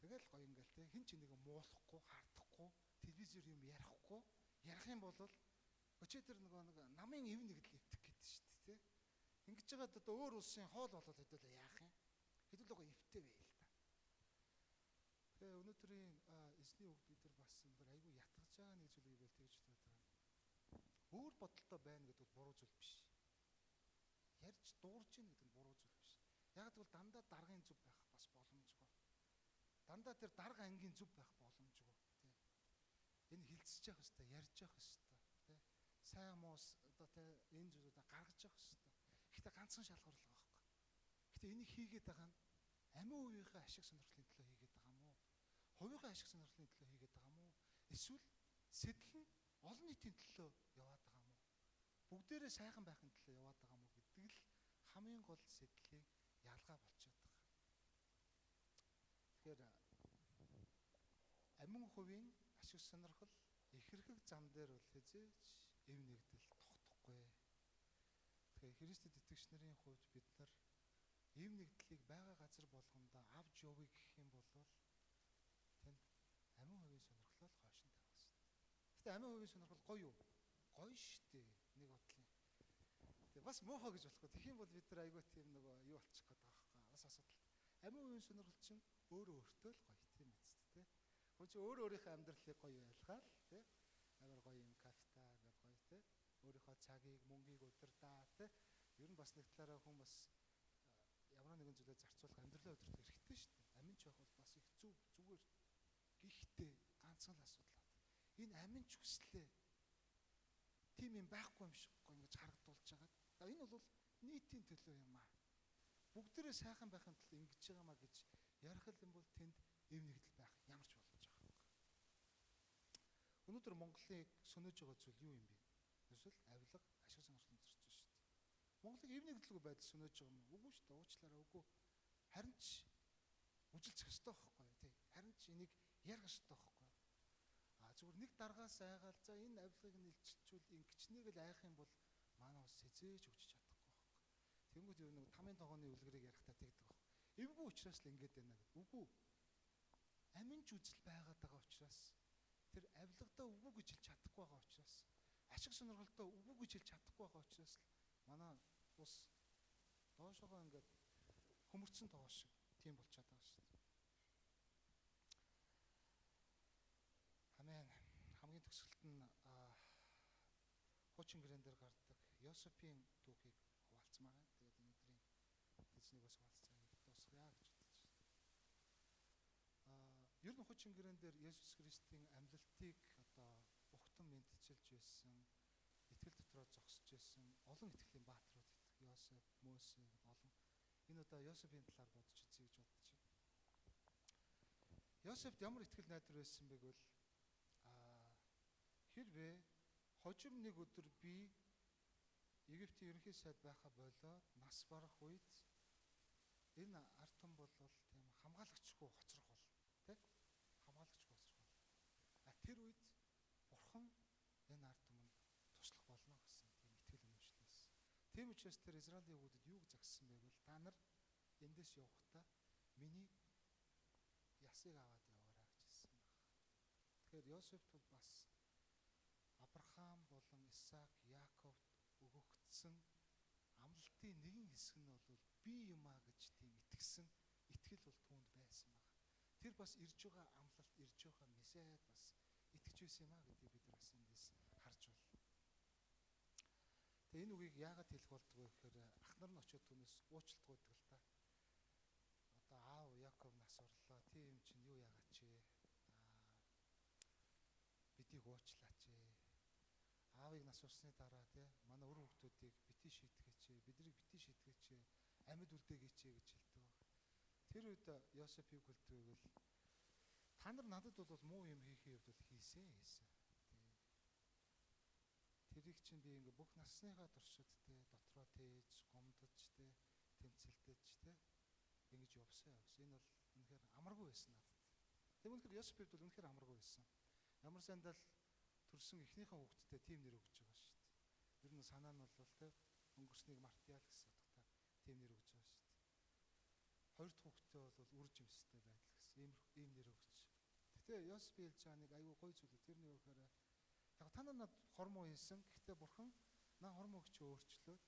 Тэгэл гоё ингээл те хин ч нэг муулахгүй хардахгүй телевизээр юм ярихгүй ярих юм бол өчигдөр тэр нөгөө нэг намын эв нэгдэл эвтэх гэдэг шүү дээ те. Ингэж байгаад одоо өөр улсын хоол болоод хэдүүлээ яах юм? Хэдүүлээ гоё эвтэй байл та. Тэгээ өнөөдрийн эзний үг бид нар бас энэ айгүй ятгах байгаа нэг зүйлийг бол тэгж бодоод байгаа. Өөр бодолтой байна гэдэг бол буруу зүйл биш. Ярьж дуурж ийн гэдэг нь буруу зүйл биш. Яг гэвэл дандаа даргын зүв байх бас боломжгүй. Дандаа тэр дарга ангийн зүв байх боломжгүй. Тэ. Энэ хилцэж явах хэвээр, ярьж явах хэвээр, тэ. Сайн муус одоо тэ энэ зүйлүүдээ гаргаж явах хэвээр. Гэхдээ ганцхан шалгуурлага байхгүй. Гэхдээ энийг хийгээд байгаа нь амин үеийнхээ ашиг сонирхлын төлөө хийгээд байгаа юм уу? Хувийнхаа ашиг сонирхлын төлөө хийгээд байгаа юм уу? Эсвэл сэтэл нь олон нийтийн төлөө яваад байгаа юм уу? Бүгдээрээ сайхан байхын төлөө яваад байгаа юм уу гэдэг л хамгийн гол сэдлийн ялгаа болчиход байгаа. Тэгэхээр амин хувийн ашиг сонирхол ихэрхэг зам дээр бол хэзээ ч эв нэгдэл тогтохгүй. Тэгэхээр Христэд итгэгч нарын хувьд бид нар эв нэгдлийг байгаа газар болгондоо авч явъя гэх юм бол тэнд амин хувийн сонирхлоо л хойш нь тавих хэрэгтэй. Гэтэ амин хувийн сонирхол гоё юу? Гоё шүү дээ. Нэг бодлын. Тэгээ бас муухай гэж болохгүй. Тэгэх юм бол бид нар айгүй тийм нөгөө юу болчих гээд байгаа байхгүй. Бас асуудал. Амин хувийн сонирхол чинь өөрөө өөртөө л гоё тийм биз дээ, тэ. Хүн чинь өөрөө өөрийнхөө амьдралыг гоё байлгаал, тэ. Амар гоё юм кафета ингээд гоё, тэ. Өөрийнхөө цагийг, мөнгийг удирдаа, тэ. Ер нь бас нэг талаараа хүн бас ямар нэгэн зүйлээ зарцуулах амьдралаа удирдах хэрэгтэй шүү дээ. Амин ч байх бол бас их зөв зүгээр. Гэхдээ ганцхан л асуудал. Энэ амин ч хүслээ тийм юм байхгүй юм шиг гоё ингэж харагдуулж байгаа. За энэ бол нийтийн төлөө юм аа. Бүгдээрээ сайхан байхын тулд ингэж байгаа маа гэж ярих юм бол тэнд эв нэгдэл байх ямар ч боломж байхгүй. Өнөөдөр Монголыг сөнөөж байгаа зүйл юу юм бэ? Эсвэл авилга, ашиг сонирхлын зөрчил шүү дээ. Монголыг эв нэгдэлгүй байдал сөнөөж байгаа юм уу? Үгүй шүү дээ. Уучлаарай үгүй. Харин ч үжилчих ёстой байхгүй юу? Тий. Харин ч энийг ярих ёстой байхгүй юу? А зүгээр нэг даргаас айгаал за энэ авилгыг нь илчилчүүл ингэчнийг л айх юм бол манай улс хэзээ ч хөгжиж чадахгүй байхгүй. Тэнгүүд юу нэг тамын тогооны үлгэрийг ярихдаа тэгдэг байхгүй. Эвгүй учраас л ингэж байна гэдэг. Үгүй. Амин ч үзэл байгаад байгаа учраас тэр авилгадаа үгүй гэж хэлж чадахгүй байгаа учраас ашиг сонирхолтой үгүй гэж хэлж чадахгүй байгаа учраас л манай улс доошоогоо ингээд хөмөрцөн тогоо шиг тийм болчиход байгаа шүү дээ. Амен. Хамгийн төгсгөлт нь хуучин гэрэн дээр гардаг Йосефийн түүхийг хуваалцмаар байна. Тэгээд өнөөдрийн эзнийг бас хуваалцаа дуусгая гэж бодож байна. Ер нь хуучин гэрэн дээр Есүс Христийн амьлалтыг одоо ухтан мэдчилж байсан, итгэл дотроо зогсож байсан олон итгэлийн бааtruуд байдаг. Йосеф, Мөсө гэдэг олон. Энэ удаа Йосефийн талаар бодож үзье гэж бодож байна. Йосефт ямар итгэл найдвар байсан бэ гэвэл хэрвээ хожим нэг өдөр би Египтийн ерөнхий сайд байхаа болоод нас барах үед энэ ард түмэн бол тийм хамгаалагчгүй хоцрох бол тий хамгаалагчгүй хоцрох бол а тэр үед бурхан энэ ард түмэнд туслах болно гэсэн тийм итгэл үнэмшил байсан. Тийм учраас тэр Израилийн хүүхдэд юуг загссан бэ гэвэл та нар эндээс явахдаа миний ясыг аваад яваарай гэж хэлсэн баг. Тэгэхээр Йосефт бол бас Авраам болон Исаак, Яаковд өгөгдсөн амлалтын нэгэн хэсэг нь бол би юм а гэж тийм итгэсэн итгэл бол түүнд байсан баг. Тэр бас ирж байгаа амлалт, ирж байгаа Месиад бас итгэж байсан юм а гэдгийг бид нар бас эндээс харж байна. Тэгээ энэ үгийг яагаад хэлэх болдгоо гэхээр ах нар нь очиод түүнээс уучлалт гуйдаг л та. Одоо уучлаач ээ. Аавыг нас барсны дараа те манай үр хүүхдүүдийг бити шийтгэж, биднийг бити шийтгэж, амьд үлдээгээч гэж хэлдэг баг. Тэр үед Йосеф юу хэлдэг вэ гэвэл та нар надад бол муу юм хийхийн хувьд бол хийсэн хийсэн. Тэрийг чинь би ингээ бүх насныхаа туршид те дотроо тээж, гомдож те, тэмцэлдэж те ингэж явсан явсан. Энэ бол үнэхээр амаргүй байсан надад. Тэг үнэхээр Йосеф хувьд бол үнэхээр амаргүй байсан. Ямар сандал төрсэн эхнийхээ хүүхэдтэй тийм нэр өгч байгаа шүү дээ. Ер нь санаа нь бол те өнгөрснийг мартъя л гэсэн утгатай тийм нэр өгч байгаа шүү дээ. Хоёр дахь хүүхэдтэй бол үр жимстэй байдал гэсэн ийм нэр өгч. Гэтэ Йосеф хэлж байгаа нэг айгүй гоё зүйл тэр нь юу гэхээр яг та нар над хормоо хийсэн. Гэхдээ бурхан наа хормоо гэж өөрчлөөд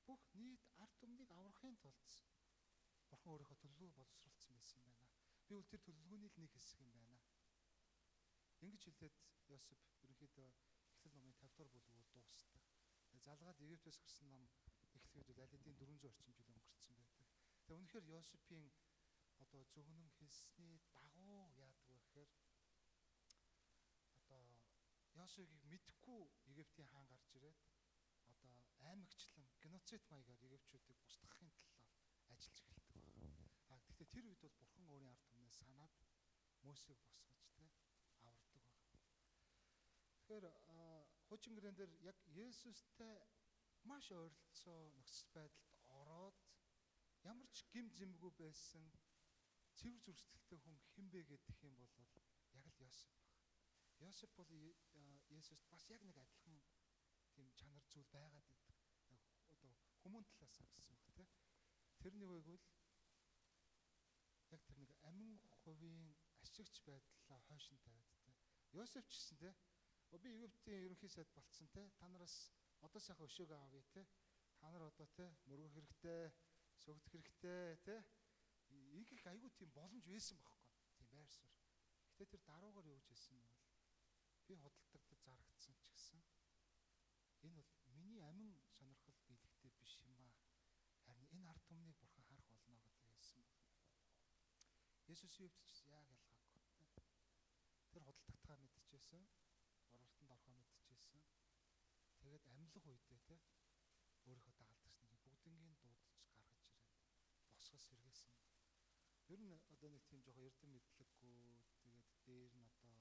бүх нийт ард түмнийг аврахын тулд бурхан өөрийнхөө төлөвлөгөө боловсруулсан байсан юм байна. Би бол тэр төлөвлөгөөний л нэг хэсэг юм байна. Ингэж хэлээд Йосеф ерөнхийдөө Эхлэл номын 50 дугаар бүлэг бол дуустдаг. Залгаад Египтээс гарсан ном эхлэхэд бол аль хэдийн 400 орчим жил өнгөрцөн байдаг. Тэгээ үнэхээр Йосефийн одоо зөвгөнөн хэлсний дагуу яадаг вэ гэхээр одоо Йосефийг мэдхгүй Египтийн хаан гарч ирээд одоо аймагчлан геноцид маягаар египтчүүдийг устгахын талаар ажиллаж эхэлдэг байна. А гэхдээ тэр үед бол бурхан өөрийн ард түмнээ санаад Мөсийг босгож те авардаг байна. Тэгэхээр хуучин гэрэн дээр яг Есүстэй маш ойролцоо нөхцөл байдалд ороод ямар ч гим зэмгүй байсан цэвэр зүрхсэтгэлтэй хүн хэн бэ гэдэг юм бол яг л Йосеф баг. Йосеф бол Есүст бас яг нэг адилхан тийм чанар зүйл байгаад байдаг. Яг одоо хүмүүн талаас гэсэн үг те. Тэрний үеиг бол яг тэр нэг амин хувийн ашигч байдлаа хойшин тавиад те. Йосеф ч гэсэн те. Би Египтийн ерөнхий сайд болцсон те. Та нараас одоо сайхан өшөөг авъя те. Та нар одоо те мөргөх хэрэгтэй, сөгдөх хэрэгтэй те. Игэх айгүй тийм боломж байсан байхгүй. Тийм байр суурь. Гэтэ тэр даруугаар юу гэж хэлсэн бэ бол би худалдагдаж зарагдсан ч гэсэн энэ бол миний амин сонирхол биелэгтэй биш юм аа. Харин энэ ард түмнийг бурхан харах болно гэдэг хэлсэн байна. Есүсийн хувьд ч яг ялгаагүй. Тэр худалдагдахаа мэдчихсэн, уралтанд орохоо мэдчихсэн. Тэгээд амьлах үедээ те өөрийнхөө дагалдагч нарыг бүгднгийн дуудаж гаргаж ирээд босгос сэргээсэн. Ер нь одоо нэг тийм жоохон эрдэм мэдлэггүй тэгээд дээр нь одоо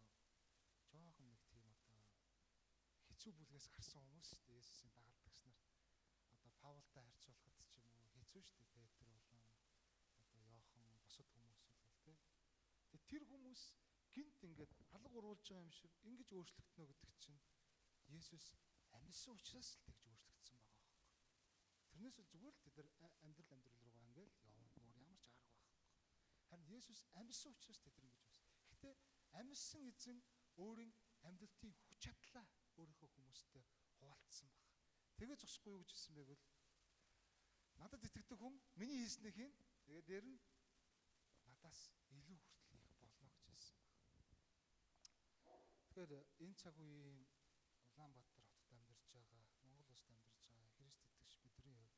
жоохон нэг тийм одоо хэцүү бүлгээс гарсан хүмүүс шүү дээ Есүсийн дагалдагч нар. Одоо Паултай харьцуулахад ч юм уу хэцүү шүү дээ Петр болон одоо Иохан бусад хүмүүс бол тий. Тэгээ тэр хүмүүс гинт ингээд алга уруулж байгаа юм шиг ингэж өөрчлөгдөнө гэдэг чинь Есүс амьсан учраас л тэгж өөрчлөгдсөн байгаа байхгүй. Тэрнээс зүгээр л тэд нар амьдрал руугаа ингээл явна. Өөр ямар ч арга байхгүй. Харин Есүс амьсан учраас тэд нар ингэж байсан. Гэхдээ амьсан эзэн өөрийн амьдралтын хүч чадлаа өөрийнхөө хүмүүстэй хуваалцсан баг. Тэгээ зогсохгүй юу гэж хэлсэн бэ гэвэл надад итгэдэг хүн миний хийснийг хийн. Тэгээ дээр нь надаас илүү хүртэл хийх болно гэж хэлсэн баг. Тэгэхээр энэ цаг үеийн Улаанбаатар хотод амьдарч байгаа, Монгол улсад амьдарч байгаа Христ итгэгч бидний хувьд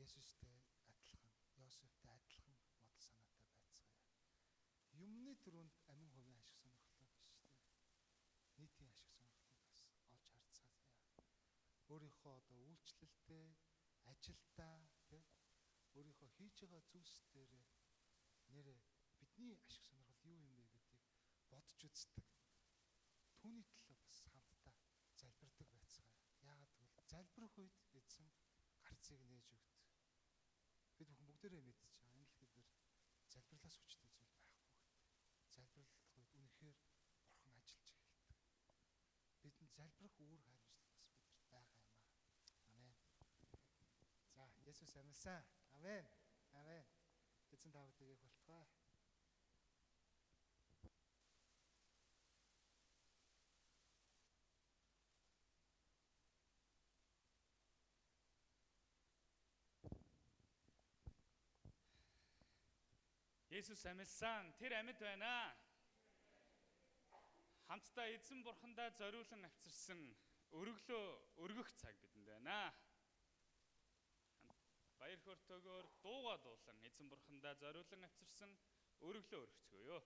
Есүстэй адилхан, Йосефтэй адилхан бодол санаатай байцгаая. Юмны төрөнд амин хувийн ашиг сонирхлоо биш үү? Нийтийн ашиг сонирхлыг бас олж харцгаая. Өөрийнхөө одоо үйлчлэлдээ, ажилдаа, тэ өөрийнхөө хийж байгаа зүйлс дээр нэрээ бидний ашиг сонирхол юу юм бэ гэдгийг бодож үздэг. Түүний төлөө бас хамтдаа залбирдаг байцгаая. Яагаад гэвэл залбирх үед эзэн гарцыг нээж өгдөг. Бид бүхэн бүгдээрээ мэдчихэж байгаа. Энэ дэлхий дээр залбирлаас хүчтэй зүйл байхгүй гэдэг. Залбирлах үед үнэхээр бурхан ажиллаж эхэлдэг. Бидэнд залбирах үүрэг хариуцлага бас бидэрт байгаа юм аа. Амен. За, Есүс амьлсан. Амен. Амен. Эзэн та бүдгийг болтугай. Есүс амьлсан. Тэр амьд байна. Хамтдаа эзэн бурхандаа зориулан авчирсан өргөлөө өргөх цаг бидэнд байна. Баяр хөөртэйгээр дууга дуулан эзэн бурхандаа зориулан авчирсан өргөлөө өргөцгөөе.